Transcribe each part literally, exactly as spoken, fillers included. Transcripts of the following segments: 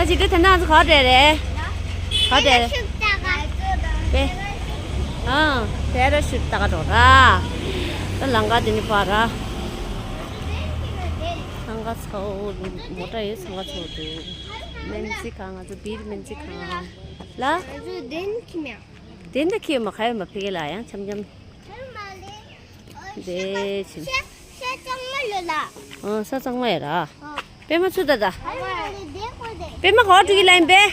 ད་ཅི་དེ་དེ་ན་ང་ཚོ་ག་བ་བསྡད་རེད། ག་བ་བསྡད་རེད། པེ། ཨ། པེ་ར་ཤུཊ་ལྟ་ག་འགྲོ་ར། ད་ལམ་ཁ་དེ་ནི་ཕར་ར། ཚང་ཁ་ཚོ། མོ་ཊ་ཡོད་ཚང་ཁ་ཚོ་འདུག་སྨན་རྩིས་ཁང་ང་ཚོ་བིར་སྨན་རྩིས་ཁང་ལ། ང་ཚོ་དེ་ནི་ཁྱིམ་ཡང་། དེ་འདྲ་ཁྱིམ་མ་ཁ་ཡོད་མ་ཕི་གེ་ལ་ཡང་འཆམ་འཆམ། དེ་ཕྱིན། ས་གཙང་མ་ལོ་ལ། ཨ། ས་གཙང་མ་ཡོད་ར། ཨ། པད་མ་ཚུ་ད་ད། ཨ་མ་ལེ་དེ་ཁོ་དེ། པད་མ་ག་བ་འགྲོ་གི་ལ་ཡིན་པས།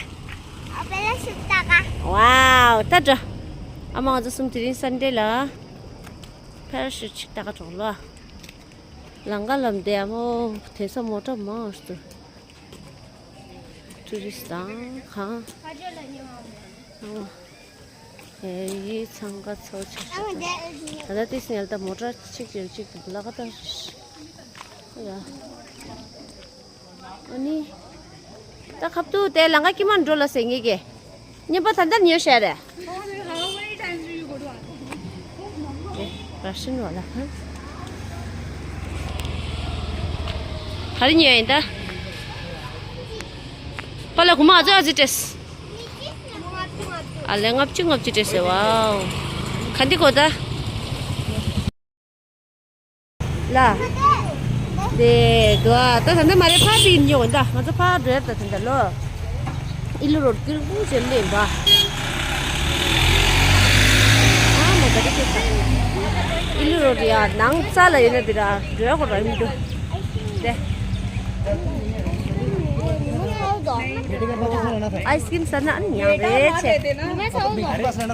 ཨ་པེ་ར་ཤུཊ་ལྟ་ག། ཝའོ། ད་འགྲོ། ཨ་མ་ང་ཚོ་གསུམ་དེ་རིང་སན་ཌེ་ལ། པེ་ར་ཤུཊ་ཅིག་ལྟ་ག་འགྲོ་ལོ། ལམ་ཁ་ལམ་དེ་ཨ་མོ་དེང་སང་མོ་ཊ་མང་ང་ཤི་ཏུ། ཊུ་རི་སི་ཊི་དང་གང་། ཨ། ཨེ་ཡི་ཚང་ཁ་ཚོ་ཆ་ཆ། ད་ལྟ་དེ་སྔོན་ལ་ད་མོ་ཊ་གཅིག་ཅེར་གཅིག་ལ་ཁ་ད། ཡ། ཨ་ནི། ད་ཁབ་ཏུ་དེ་ལམ་ཁ་དཀྱིལ་མ་འགྲོ་ལ་ཟེར་ངེས་ཀྱི། གཉེན་པོ་ད་ལྟ་ཉོས་བྱས་རེད། ཨེ། ར་ཤན་བ་ལ་ཧ། ག་རེ་ཉོས་ཡིན་ད། པ་ལ་གུ་མ་ཨ་ཙི་ཨ་ཙི་སྤྲད། ཨ་ལེ་ལྔ་བཅུ་ལྔ་བཅུ་སྤྲད་ཟེར་བའོ། ག་འདི་གོ་ད། ལ། དེ་དུ་ཨ་ད་ད་འདི་མ་རེད་ཕ་དེ་ཉོ་འདའ་ང་ཚོ་ཕ་འགྲོ་ཡ་ད་དེ་འདའ་ལོ། ཨི་ལུ་རོ་ཀིར་ཀུ་ཅེ་ལེ་འབའ། ཨ་མ་ད་རེད་ཀྱི་ཨི་ལུ་རོ་ཡ་ནང་རྩ་ལ་ཡོད་ན་དེ་ར་འགྲོ་ཡ་གོ་ར་མི་འདུག་དེ། ཨའི་སི་ཀྲིམ་ཟ་ན་ཨ་ནི་ཉང་རེད་ཆེ། ཉི་མ་ཚོ་བས་ན་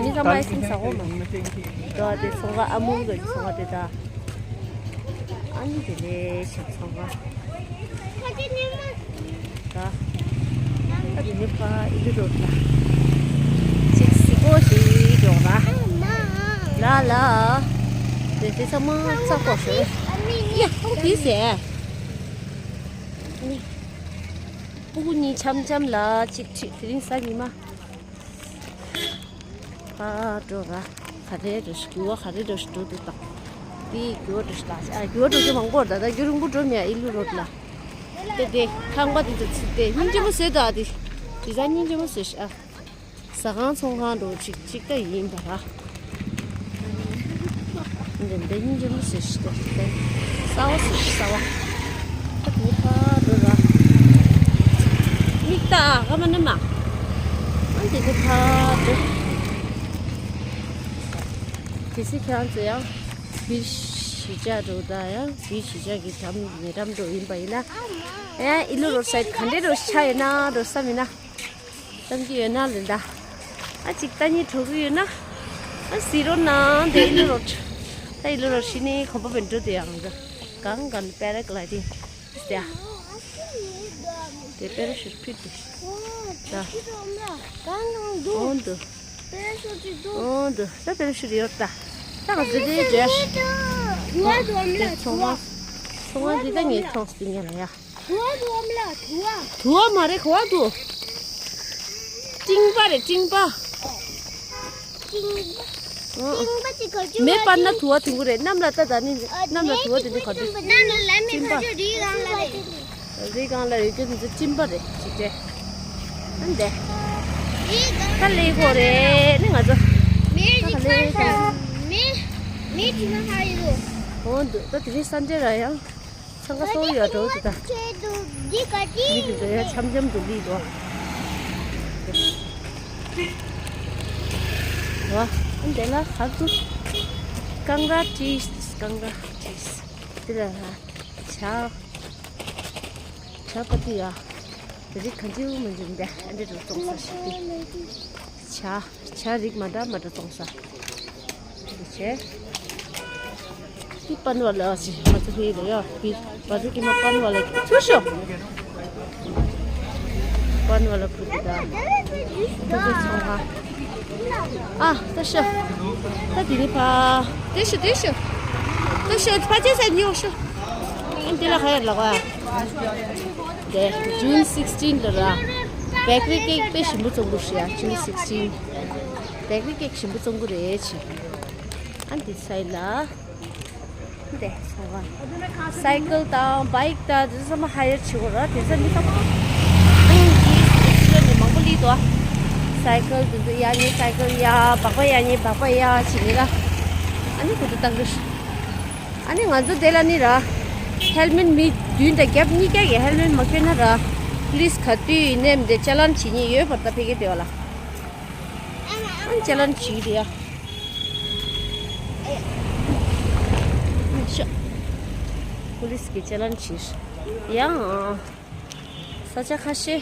མི་ཚང་མ་ཨའི་སི་ཀྲིམ་ཟ་འོ་མ། འགྲོ་བ་དེ་ཚོང་ཁང་ཨ་མུལ་གི་ཚོང་ཁང་དེ་དག་ཨ་ནི་དེ་ལས་ཞིག་ཚོང་ཁང་དག་ཨ་དེ་ནི་ཕ་ཨི་ལུ་རོ་ལ་ཅིག་སི་པོ་ཞིག་འགྲོ་ར། ལ་ལ། དེ་དེ་ཚང་མ་ཚགས་པོ་ཞིག་ཡ་ཁོང་དེ་ཟེ། ཨ་ནི། སྤུ་གུ་གཉིས་འཆམ་འཆམ་ལ་གཅིག་ཁྲིད་དེ་རིང་གཟའ་ཉི་མ། ཕར་འགྲོ་ར། ག་རེ་འགྲོ་ཞིག་རྒྱུ་བ་ག་རེ་འགྲོ་ཞིག་འགྲོ་འདུག་དང་། དེ་རྒྱུ་བ་འགྲོ་ཞིག་ལ་ཨ་རྒྱུ་བ་འགྲོ་རྒྱུ་མང་པོ་རེད་ད་ད་རྒྱུ་རིང་པོ་འགྲོ་མེད་ཨི་ལུ་རོ་ལ། དེ་དེ་ཁང་པ་དེ་ཚོ་ཚིག་དེ་སྙིང་རྗེ་མོ་བཟོས་ད་དེ། དེ་ཚ་སྙིང་རྗེ་མོ་བཟོས་ཤག་ཨ། ཟ་ཁང་ཚོང་ཁང་འགྲོ་གཅིག་གཅིག་ལྟ་ཡིན་པ་ར། འདི་འདི་སྙིང་རྗེ་མོ་ཟེར་ཞིག་ཏུ་དེ་གསར་བ་ཟེར་ཞིག་གསར་བ། ད་དེ་ཕར་འགྲོ་ར། མིག་ལྟ་ཨ་མ་ནི་མ། ཨ་འདི་དེ་ཕར་འགྲོ། གལ་སྲིད་ཁྱེད་རང་ཚོ་ཡང་བིར་གཞིས་ཆགས་འགྲོ་ད་ཡང་བིར་གཞིས་ཆགས་ཀྱི་འགྲམ་ཉེ་འགྲམ་འགྲོ་ཡིན་པ་ཡིན་ན། ཡང་ཨི་ལུ་རོ་སའིད་ག་འདྲས་འགྲོ་ཆ་ཡོད་ན་འགྲོ་བསམ་ཡིན་ན། བསམ་གྱི་ཡོད་ན་ལེ་འདའ། ཨ་ཅིག་ལྟ་ཉིད་འགྲོ་གི་ཡོད་ན། ཨ་ཟི་རོ་ནང་དེ་ཨི་ལུ་རོ། ད་ཨི་ལུ་རོ་ཤི་ནི་ཁོམ་པ་བེན་འགྲོ་དེ་ཡང་འདྲ། གང་གང་པེ་ར་གི་ལའི་ཏིང་། དེ་ཨ། དེ་པེ་ར་ཤུཊ་ཕིཊ་དེ། ད། འོང་དུ། འོང་དུ། ད་པེ་ར་ཤུཊ་ཡོད་ད། ད་ག་ཟི་དེ་འདྲ། དེ་ཚོང་བ། ཚོང་བ་འདི་ད་ངས་མཐོང་སྟེ་ངས་ལ་ཡ། དུ་བ་དུ་བ་མི་ལ་དུ་བ། དུ་བ་མ་རེད་ག་བ་དུ། ཀྲིང་པ་རེད་ཀྲིང་པ། ཀྲིང་པ། ཀྲིང་པ་ཅིག་ག་ཅུ་མེ་སྤར་ན་དུ་བ་དུ་གུ་རེད་གནམ་ལ་ལྟ་ད་ནི་གནམ་ལ་དུ་བ་དུ་ནི་ག་ཅུ། གནམ་ལ་ལ་མེ་ག་ཅུ་རི་གང་ལ་རེད། རི་གང་ལ་ཡོད་རྒྱུ་འདི་ཚོ་ཀྲིང་པ་རེད་ཅིག་རེད། ཨ་འདས། རི་གང་ད་ལས་གོ་རེད་ནི་ང་ཚོ། མེ་རི་ཁ་ས་མེ་མེ་ཅི་ན་ཧ་ཡི་རོ། འོ་འདུག་ད་དེ་རིང་སན་ཌེ་ར་ཡང་། ཚང་ཁ་སོ་ཡོད་འགྲོ་འདུག་ད། འདི་ག་ཅི། མི་དེ་ཚོ་ཡ་འཆམ་འཆམ་དུ་ལུས་འགྲོ། བ། ཨ་འདི་ལ་ཧ་གུ། ཀང་ར་ཏྲིས་ཀང་ར་ཏྲིས། འདི་ལ་ཧ། ཇ། ཇ་པ་ཏི་ཡ། དེ་རིགས་གང་ཅི་མི་འཛིན་པས་ཨ་འདི་རུ་གཏོང་ས་ཞིག་གི། ཇ། ཇ་རིགས་མ་འདྲ་མ་འདྲ་གཏོང་ས། འདི་བྱས། འདི་པན་ཝ་ལ་ཅི་ང་ཚོ་ཧེ་ལ་ཡ་བི་བ་ཟི་ཀི་མ་པན་ཝ་ལ་ཚུར་ཤོག་པན་ཝ་ལ་ཕུ་ཏི་ད། ཐུག་གི་ཚོང་ཁང་། ཨ་ད་ཤོག་ད་དེ་ནི་ཕ། དེ་ཤོག་དེ་ཤོག་ད་ཤོག་ཕ་ཅེ་ས་ཉོ་ཤོག་ཨ་འདི་ལ་ཁ་ཡར་ལ་ག་དེ་June sixteen ལ་ར། བེ་ཀ་རི་ཀེག་དཔེ་ཞིམ་པོ་བཙོང་གི་ཤི་ཡ་June sixteen། བེ་ཀ་རི་ཀེག་ཞིམ་པོ་བཙོང་གི་རེད་ཆི། ཨ་འདི་སའི་ལ། དེ་སོང་བ། སའི་ཀལ་དང་བྷའིཀ་དང་དེ་ཚོ་ཚང་མ་ཧ་ཡར་བྱེད་དགོས་ར། དེ་ཚོ་མི་ཚང་མ་ཨང་ཀི་སི་ཊུ་ཌེན་ཊི་མང་པོ་སླེབས་འདུག། སའི་ཀལ་དེ་ཚོ་ཡར་ཉེ་སའི་ཀལ་ཡར། སྦག་སྦག་ཡར་ཉེ་སྦག་སྦག་ཡར་བྱེད་ནི་ར། ཨ་ནི་དེ་ཚོ་བཏང་གི་རེད། ཨ་ནི་ང་ཚོ་དེ་ལ་ནི་ར། ཧེལ་མེཊ་མི་མདུན་དང་རྒྱབ་གཉིས་ཀ་གི་ཧེལ་མེཊ་མ་གྱོན་ན་ར། པུ་ལི་སི་ག་དུས་ཡིན་ནའི་མི་དེ་ཅ་ལན་བྱེད་ཉེན་ཡོད་པ། ད་ཕ་གིར་བསྡད་པ་ལ། ཨ་ནི་ཅ་ལན་བྱེད་ཀྱི་རེད་ཡ། ཤ། པུ་ལི་སི་གིས་ཅ་ལན་བྱས། ཡང་། ས་ཆ་ཁ་ཤས།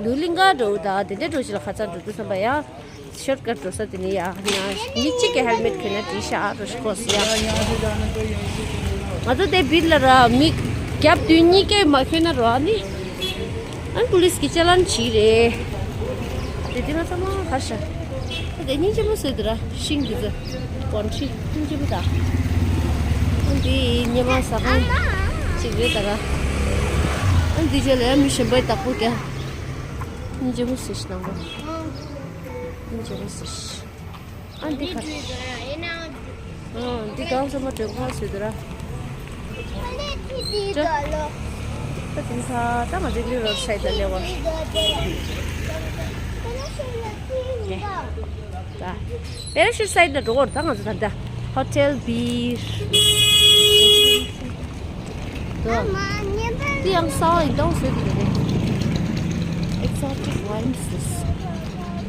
ནུ་གླིང་ག་འགྲོ་ད་དེ་འདྲ་འགྲོ་ཞིག་ལ་ཁ་ཚ་འགྲོ་དུས་ཙམ་པ་ཡ། ཤོཊ་ཀཊ་འགྲོ་ས་དེ་ནི་ཡ། ཡ་མི་གཅིག་གིས་ཧེལ་མེཊ་གྱོན་ན་འགྲིག་ཤག་འགྲོ་ཞིག་གོ་སི་ཡ། ང་ཚོ་དེ་བིར་ལ་ར་མི་རྒྱབ་མདུན་གཉིས་ཀས་མ་གྱོན་ན་ར་ནི། ཨན་པུ་ལི་སི་གིས་ཅ་ལན་བྱེད་རེད། དེ་དེ་ང་ཚང་མ་ཁ་ཤ། དེ་སྙིང་རྗེ་མོ་བཟོས་འདུག་ར། ཤིང་འདི་ཚོ་གོན་ཁྲི་སྙིང་རྗེ་མོ་དང་། ཨན་འདི་ཉི་མ་ཟ་ཁང་གཅིག་རེད་ད་ར། ཨན་འདི་རྗེས་ལ་ཡང་མི་གཞན་པའི་བདག་པོ་རྒྱག་སྙིང་རྗེ་མོ་བཟོས་ཤི་ནང་པ། སྙིང་རྗེ་མོ་བཟོས་ཤི། ཨ་འདི་ཁ། ཨ་འདི་གང་ཚང་མ་དོན་ཁ་བཟོས་འདུག་ར། ད་དེང་ཁ་ད་ང་ཚོའི་ལི་རོ་སའིཌ་ལ་སླེབས་པ། ད་པེ་ར་ཤུཊ་སའིཌ་ལ་འགྲོ་གི་ཡོད་རེད། ད་ང་ཚོ་ད་ལྟ་ཧོ་ཊེལ་བིར། དོ། འདི་ཡང་གསར་པ་ཡིན་ད་བཟོས་འདུག་རེད། ཨེག་ཛོ་ཊིག་ཝའིན་སི་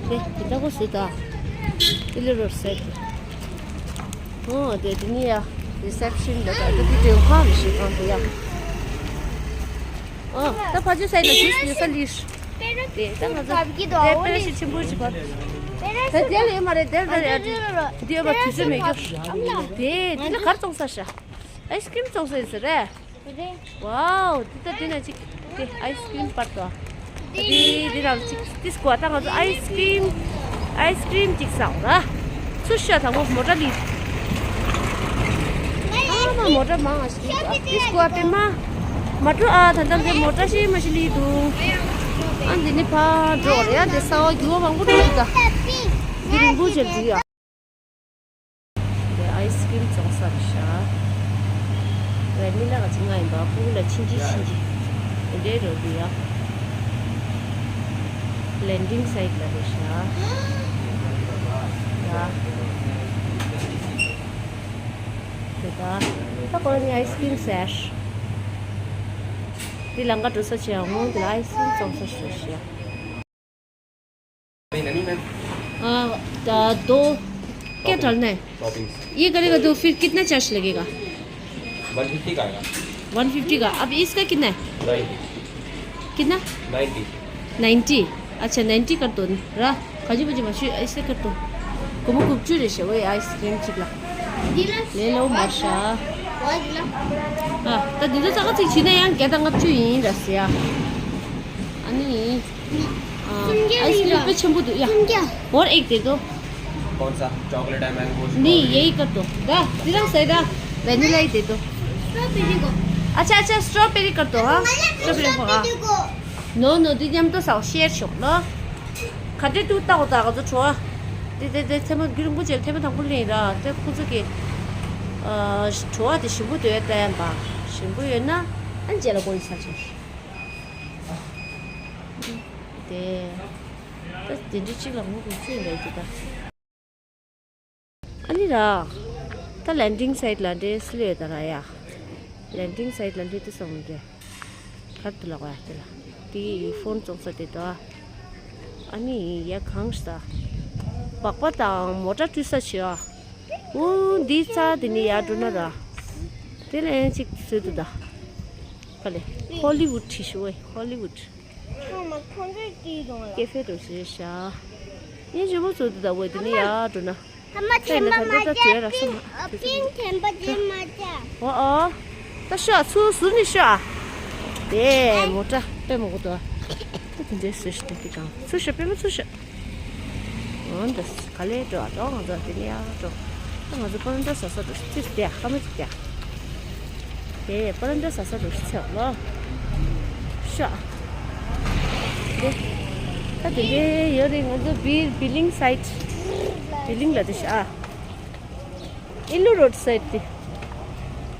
དེ་དེ་འདྲ་པོ་བཟོས་ད། ལི་རོ་སའིཌ། ཨོ་དེ་དེ་ནི་ཡ། རི་སེབ་ཤན་ལ་ད་ལྟ་དེ་དོན་ཁ་རེད་ཤག་གང་དེ་ཡ། ཨོ་ད་ཕ་ཇོ་སའིཌ་ལ་ཇུས་ཉོ་ས་ལི། དེ་ད་ང་ཚོ་དེ་པེ་ར་ཤུཊ་ཆེན་པོ་ཞིག་བབས། ད་དེ་ལ་ཡོད་མ་རེད། དེ་ལ་ཡ་དེ་ཡོད་པ་དུས་ཚོད་མེད་རྒྱུ། དེ་དེ་ལ་གར་བཙོང་ས་ཤག་ཨའི་སི་ཀྲིམ་བཙོང་ས་ཡིན་ས་རེད། ཝའོ། འདི་ལྟ་འདི་ན་ཅིག་དེ་ཨའི་སི་ཀྲིམ་པར་དོ། འདི་འདི་རང་ཅིག་ཏིས་ཀོ་ད་ང་ཚོ་ཨའི་སི་ཀྲིམ། ཨའི་སི་ཀྲིམ་ཅིག་ཟ་འོ་ར། ཚུར་ཤོག་དང་པོ་མོ་ཊ་ལི། ཨ་མ་མོ་ཊ་མང་ང་ཞིག་ལི་ཏིས་ཀོ་པེ་མ། མ་འགྲོ་ཨ། ད་ལྟ་འདི་མོ་ཊ་ཤི་མ་ཤི་ལི་འདུག་ཨ་འདི་ནི་ཕ་འགྲོ་རེད་ཡ། འདི་ས་བ་རྒྱུ་བ་མང་པོ་འགྲོ་ཡོད་ད། འདི་རིང་པོ་ཅིག་འདུག་ཡ། དེ་ཨའི་སི་ཀྲིམ་བཙོང་ས་རེད་ཤག་ཝེ་ནི་ལ་ག་ཅིག་ང་ཡིན་པ། ཕུག་ལ་ཕྱིན་ཅི་ཕྱིན་ཅི་དེ་འདྲའི་རོ་འདུག་ཡ། ལེན་ཌིང་སའིཊ་ལ་རེད་ཤག་ཡ། དེ་ད་ད་ཁོ་རང་ནི་ཨའི་སི་ཀྲིམ་ཟེར། དེ་ལང་ཀ་འགྲོ་ས་ཆེ་ཡང་མོ་དེ་ལ་ཨའི་སི་ཀྲིམ་བཙོང་ས་རེད་ཤག हाँ, तो क्या डालना है? टॉपिंग्स। ये करेगा तो फिर कितना चार्ज लगेगा? वन फिफ्टी का आएगा। वन फिफ्टी का। अब इसका कितना है? नाइन्टी। कितना? नाइन्टी। नाइन्टी। अच्छा, नाइन्टी कर दो। रा, खजू बजू मशू ऐसे कर दो। कुमु कुपचू रे शे, वही आइसक्रीम चिकला। ले लो माशा। हाँ, तो दीदो चाका चिक छिने यां क्या तंगप चू यहीं रसिया। अनि। हाँ, आइसक्रीम पे छम्बू दो या। और एक दे दो। कौन सा? चॉकलेट है, मैंगो? नहीं, यही कर दो। दा, दिला सही दा। वेनिला ही दे दो। स्ट्रॉबेरी को। अच्छा, अच्छा, स्ट्रॉबेरी कर दो, हाँ। स्ट्रॉबेरी को, हाँ। स्ट्रॉबेरी को। नो, नो, दीदी, हम तो साउथ शेयर शॉप ना। खटे तू ताओ ताओ तो छोआ। दे, दे, दे, थे मत गिरंगो जेल, थे मत हमको ले रहा। ते कुछ के, अ, छोआ ते शिबू तो ये तैयार बा। शिबू ये ना, अन जेल कोई सा चीज। དེ། ད་དེ་འདྲ་གཅིག་ལ་ངུ་གུ་ཚུད་འདྲ་གི་ད། ཨ་ནི་ར། ད་ལེན་ཌིང་སའིཊ་ལ་འདྲེ་སི་ལེ་ད་ར་ཡ། ལེན་ཌིང་སའིཊ་ལ་འདྲེ་དུ་སོང་འདྲེ། གར་དུ་ལ་ག་ཡ་དེ་ལ། དེ་ཕོན་བཙོང་ས་དེ་ད། ཨ་ནི་ཡ་གང་ཤ་ད། སྦག་སྦག་དང་མོ་ཊ་བཀྲུ་ས་བྱེད་ཨ། འོ་འདི་རྩ་དེ་ནི་ཡར་འགྲོ་ན་ར། དེ་ལ་ཡང་གཅིག་བཟོས་འདུག་ད། ག་ལེ། ཧོ་ལི་ཝུད་བྲིས་ཤོག་ཝེ། ཧོ་ལི་ཝུད། ཚང་མ་ཁོང་ཚོས་བྲིས་སོང་ལ། ཀེ་ཧྥེ་འགྲོ་ཞེས་བྱ། ཡིན་ཇོ་མོ་བཟོས་འདུག་ད་ཝེ། དེ་ནི་ཡར་འགྲོ་ན། ཨ་མ་ཐེམ་པ་མ་བྱ། པིང་ཐེམ་པ་དེ་མ་བྱ། འོ་འོ། ད་ཤོག་ཚུར་ཟུར་ནས་ཤོག་ཨ། དེ་མོ་ཊ་དཔེ་མོ་གོ་དོ། ད་དེ་འདྲའི་བཟོས་ཤིག་ད་དེ་གང་ཚུར་ཤོག་པད་མ་ཚུར་ཤོག་འོ་འདི་ག་ལེ་འགྲོ་ཨ་འགྲོ། ང་ཚོ་དེ་ནས་ཡར་འགྲོ། ད་ང་ཚོ་པ་རན་ཏྲ་ཟ་ས་འགྲོ་ཅིག་དེ་ཨ་ཀ་མ་ཅིག་དེ་ཨ། དེ་པ་རན་ཏྲ་ཟ་ས་འགྲོ་ཅིག་ཚེ་ལོ། ཤོག་ཨ། དེ། ད་དེ་འདྲའི་ཡོད་རེད། ང་ཚོ་བི་བི་ལིང་སའིཊ། བི་ལིང་ལ་དེ་ཤ་ཨ། ཨི་ལུ་རོཌ་སའིཊ་དེ།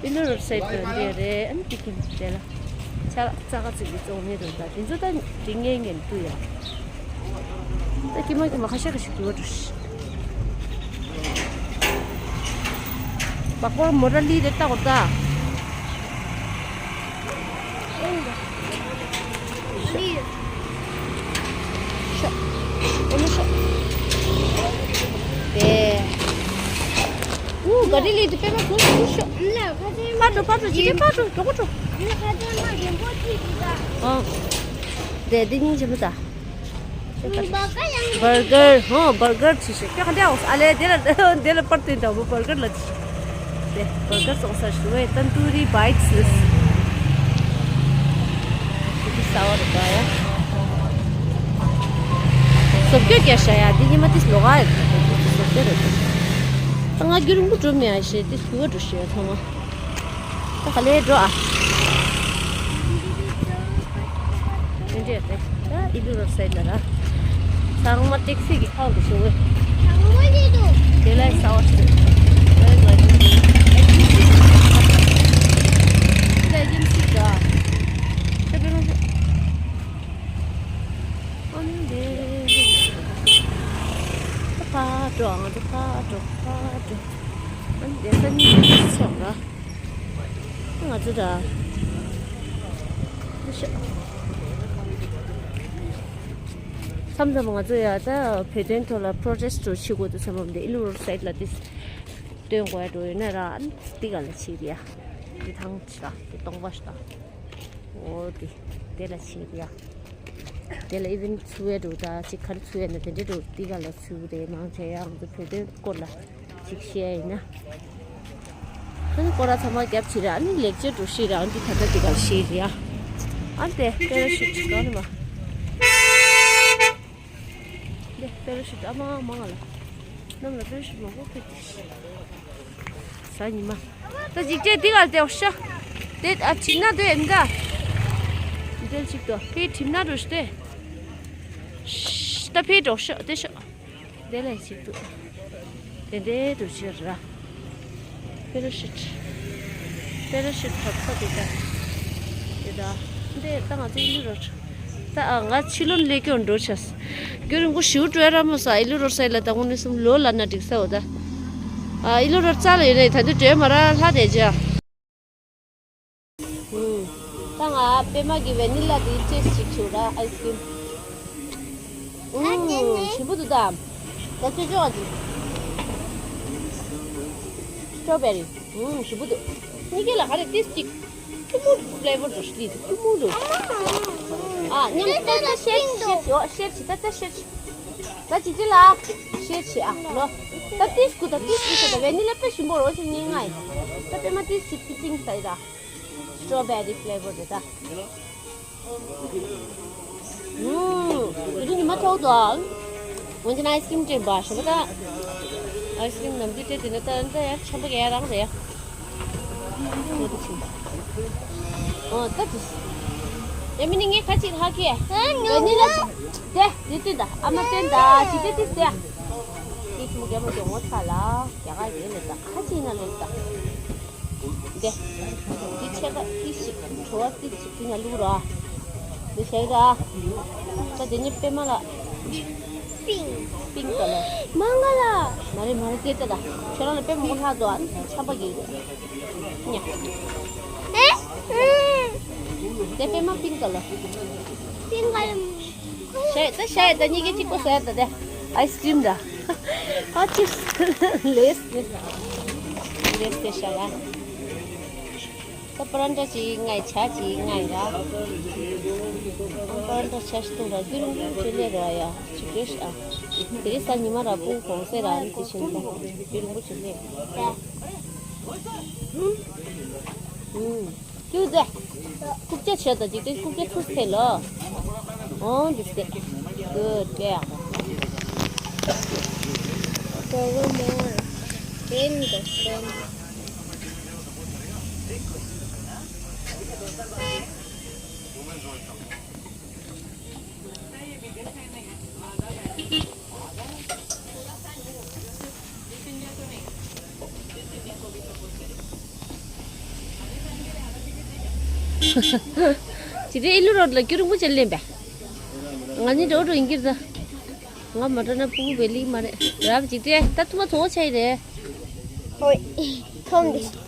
ཨི་ལུ་རོ་སའིཌ་དུ་འདི་རེད། ཨ་ནི་དེ་གིན་དེ་ལ་ཆ་ལ་ཙག་ཙིག་གི་བཙོང་མི་འདུག་ད་དེ་ཚོ་ད་རིག་ངེས་ངན་འདུག་ཡ། ད་ཀྱི་མ་ཀྱི་མ་ཁ་ཤས་ཁ་ཤས་གྱུར་འགྲོ་ཤི། པ་ཀོར་མོ་ར་ལི་དེ་ལྟ་གོ་ད། ཤ། ཨོ་ལོ་ཤ། དེ། ཨུ་ག་རི་ལི་དེ་པད་མ་གུ་གུ་ཤ། ཕར་འགྲོ་ཕར་འགྲོ་ཅི་ཕར་འགྲོ་མགྱོགས་པོ་འགྲོ། ཨ། དེ་དེ་སྙིང་རྗེ་མོ་ད། བར་གར། ཧོ་བར་གར་ཅི་ཞིག་ཁྱོད་ག་འདྲ་འོང་ཨ་ལེ། དེ་ལ་དེ་ལ་པར་བསྟན་དང་བོ་བར་གར་ལ་ཅི་ཞིག་དེ་བར་གར་སོང་ས་ཞུ་བས་ཏན་ཏུ་རི་བྷའིཊ་སི་ལས། ཞུ་གི་ས་བ་རུ་ག་ཡ། སོབ་སྐྱོ་རྒྱ་ཤ་ཡ་དེ་ཉི་མ་དེ་ལོ་ག་ཡ་སོབ་སྐྱོ་རེད། ད་ང་རྒྱུན་རིང་པོ་འགྲོ་མེད་ཨ་ཞེས་དེ་ཞུ་བ་འགྲོ་ཞེས་ཐོག་མ། ད་ག་ལེར་འགྲོ་ཨ། དེ་འདྲས་རེད། ད་ཨི་ལུ་རོ་སའིཌ་ལ་ར། ཚང་མ་ཊེག་སི་གི་ཁ་འདུག་ཞུ་བས། དེ་ལ་ས་བ་ཞིག་རེད། ད་ཨེ་ཇེན་སི་ག་ད་དེ་རང་ཞིག་ཨ་ནི་དེ། ད་ཕར་འགྲོ་ཨ། ང་ཚོ་ཕར་འགྲོ་ཕར་འགྲོ། ཨ་ནི་དེ་ས་གཉིས་ཆགས་ར། ང་ཚོ་ད། མཚམས་མཚམས་ང་ཚོ་ཡ་ད་བོད་དོན་ཐོག་ལ་པྲོ་ཊེ་སི་ཊི་བྱེད་དགོས་འདུག་བསམ་པ་འདི་ཨི་ལུ་རོ་སའིཌ་ལ་དེ་སྟོན་དགོས་ཡ་འགྲོ་ཡོད་ན་ར། ཨ་ནི་འདི་ག་ལ་བྱེད་ཀྱི་ཡ། འདི་ཐང་ཆ་འདི་སྟོང་པ་ཞིག་དང་། འོ་འདི་དེ་ལ་བྱེད་ཀྱི་ཡ། དེ་ལ་ཨི་ཝེན་ཊི་ཚུགས་ཡ་འགྲོ་ད་ཅིག་ག་རེ་ཚུགས་ཡ་ན་དེ་འདྲས་འགྲོ་འདི་ག་ལ་ཚུགས་རེད། མང་ཆེ་ཡ་ང་ཚོ་བོད་དོན་སྐོར་ལ། ཅིག་བཤད་ཡིན་ན། ཨ་ནི་སྐོར་ར་ཚང་མ་རྒྱབ་ཕྱིར་ཨ་ནི་ལེགས་བཅོས་འགྲོ་ཤེས་ར། ཨ་ནི་ད་ལྟ་དེ་གར་ཤེས་རེད་ཨ། ཨ་ནི་དེ་པེ་ར་ཤུཊ་གང་ནས་མ། དེ་པེ་ར་ཤུཊ་ཨ་མ་མ་ང་ལ། གནམ་ལ་པེ་ར་ཤུཊ་མང་པོ་ཕེབས་ཀྱི་ཤི། གཟའ་ཉི་མ། ད་ཅིག་ཅེ་དེ་གར་དེ་འོ་ཤ། དེ་ཨ་ཁྲིམས་ན་དེ་ཨེ་འདྲ། འདྲེལ་ཅིག་ཏོ་ཕེ་ཁྲིམས་ན་འགྲོ་ཤི་དེ། ད་ཕེ་འགྲོ་ཤ་དེ་ཤ། དེ་ལས་ཞིག་ཏུ། དེ་འདྲའི་འགྲོ་ཕྱིར་ར། པེ་ར་ཤུཊ། པེ་ར་ཤུཊ་བབས་ས་དེ་ལྟ། དེ་ལྟ། འདི་ལྟ་ང་ཚོ་ཨི་ལུ་རོ། ད་ཨ་ང་ཕྱི་ལོགས་ལས་སྐྱོན་འགྲོ་ཆས། རྒྱུན་རིང་པོ་ཞིག་འགྲོ་ཡ་ར་མོ་ས་ཨི་ལུ་རོ་སའི་ལ་ད་དངོས་གནས་སུམ་ལོ་ལ་ན་འགྲིག་ས་འོ་ད། ཨ་ཨི་ལུ་རོ་རྩ་ལ་ཡོད་ནས་ད་དུས་འགྲོ་ཡ་མ་ར་ལྷ་དེ་ཇ། ད་ང་པད་མ་གི་ཝེ་ནི་ལ་དེ་ཅེས་ཞིག་བྱུང་ར་ཨའི་སི་ཀྲིམ། ཨུམ་ཞིམ་པོ་འདུག་ད། ད་ཅོ་ཅོ་ཨ་ཅི། སི་ཊོ་བེ་རི། ཨུམ་ཞིམ་པོ་འདུག་གཉིས་ཀ་ལ་ག་རེ་ཏིས་ཅིག་ཐུ་མུ་ཕི་ལེ་ཝར་འདུག་ཤི་ཐུ་མུ་འདུག་ཨ་ཉམས་ད་ད་ཤེར་ཤེར་ཤེར་ཤེར་ད་ད་ཤེར། ད་ཅི་ཅི་ལ་ཤེར་ཆེ་ཨ་ལོ། ད་ཏིས་ཀུ་ད་ཏིས་ཀུ་ད་ཝེ་ནི་ལ་དཔེ་ཞིམ་པོ་རོ་ཆེ་ངེས་ངའི། ད་དཔེ་མ་ཏིས་ཅིག་ཏི་པིང་ད་ཡི་ད། སི་ཊོ་བེ་རི་ཕི་ལེ་ཝར་རེད་ད། ཨུམ། དེ་རིང་ཉི་མ་ཐོག་ཏུ་ཨང་། ང་ཚོ་ཨའི་སི་ཀྲིམ་སྤྲད་པ་ཞོ་ད། ཨའི་སི་ཀྲིམ་ནམ་རྒྱུན་སྤྲད་དེ་ནི་ད་ད་ཡ་ཆམ་པ་ག་ཡ་རང་རེད་ཡ། ཁོ་ད་ཆིམ། ཨོ་ད་དུས། ཡ་མི་ནི་ངས་ཁ་ཅིག་ཧ་གེ། ད་ནི་ལ། དེ་དེ་དེ་ད་ཨ་མ་བསྟན་ད་ཅི་དེ་དེ་དེ། དེ་ཁྱི་མོ་རྒྱ་མོ་རྒྱ་ངོ་ཚ་ལ་རྒྱ་ག་ཡེ་ལེ་ད་ཁ་ཅིག་ན་ལེ་ད། འདི། འདི་ཆེ་ད་ཏི་ཞིག་བྲོ་བ་ཏི་ཞིག་ཏི་ན་ལུག་ར། འདི་ཞེ་ར། ད་འདི་ཉིད་པད་མ་ལ། པིང་། པིང་ཀ་ལ། མང་ག་ལ། མ་རེད་མ་རེད་དེ་ལྟ་ད། ཁྱོད་རང་ལ་པད་མ་ལྷག་འདུག་ཨ་ཆམ་པ་གི། ཉ། ཨེ། དེ་པད་མ་པིང་ཀ་ལ། པིང་ཀ་ལ། ཤ་ཡི་ད་ཤ་ཡི་ད་གཉིས་ཀའི་གཅིག་པོ་ཟ་ཡ་ད་དེ། ཨའི་སི་ཀྲིམ་ད། ཨ་ཅིབ་སི། ལེས་དེ། ལེས་དེ་ཤ་ཡ། ད་པ་རན་ཏྲ་ཅིག་ང་ཡི་ཇ་ཅིག་ང་ཡི་ར། པ་རན་ཏྲ་ཇ་ཞིག་འཐུང་ར་རྒྱུན་རིང་པོ་ཅིག་སླེབས་ར་ཡ་ཅིག་རེད་ཤག་དེ་རིང་གཟའ་ཉི་མ་ར་སྤུན་གོང་སེ་ར་ནི་དེ་བཞིན་ད་རྒྱུན་རིང་པོ་ཅིག་སླེབས། ཨུམ། ཀྱུ་ཛེ། རྐུབ་བཀྱག་བྱས་དང་འཇིག་རྟེན་རྐུབ་བཀྱག་ཐུག་སེ་ལོ། ཨོང་འདི་སྟེ། གུད་ཀྲེག། Borrow more. Ten the ten. ཅི་རེད། ཨི་ལུ་རོ་ལ་རྒྱུ་རིང་པོ་ཅན་ལེན་པས། ང་གཉིས་འགྲོ་འགྲོ་ཡིན་གྱི་རེད་ད། ང་མ་འགྲོ་ན་ཕྲུ་གུ་བེ་ལིག་མ་རེད་རབ་ཅིག་སྤྲད་ད་ཐུ་མ་ཚོ་ཆ་ཡི་རེད། ཧོꯏ། ཁོམ་འདི།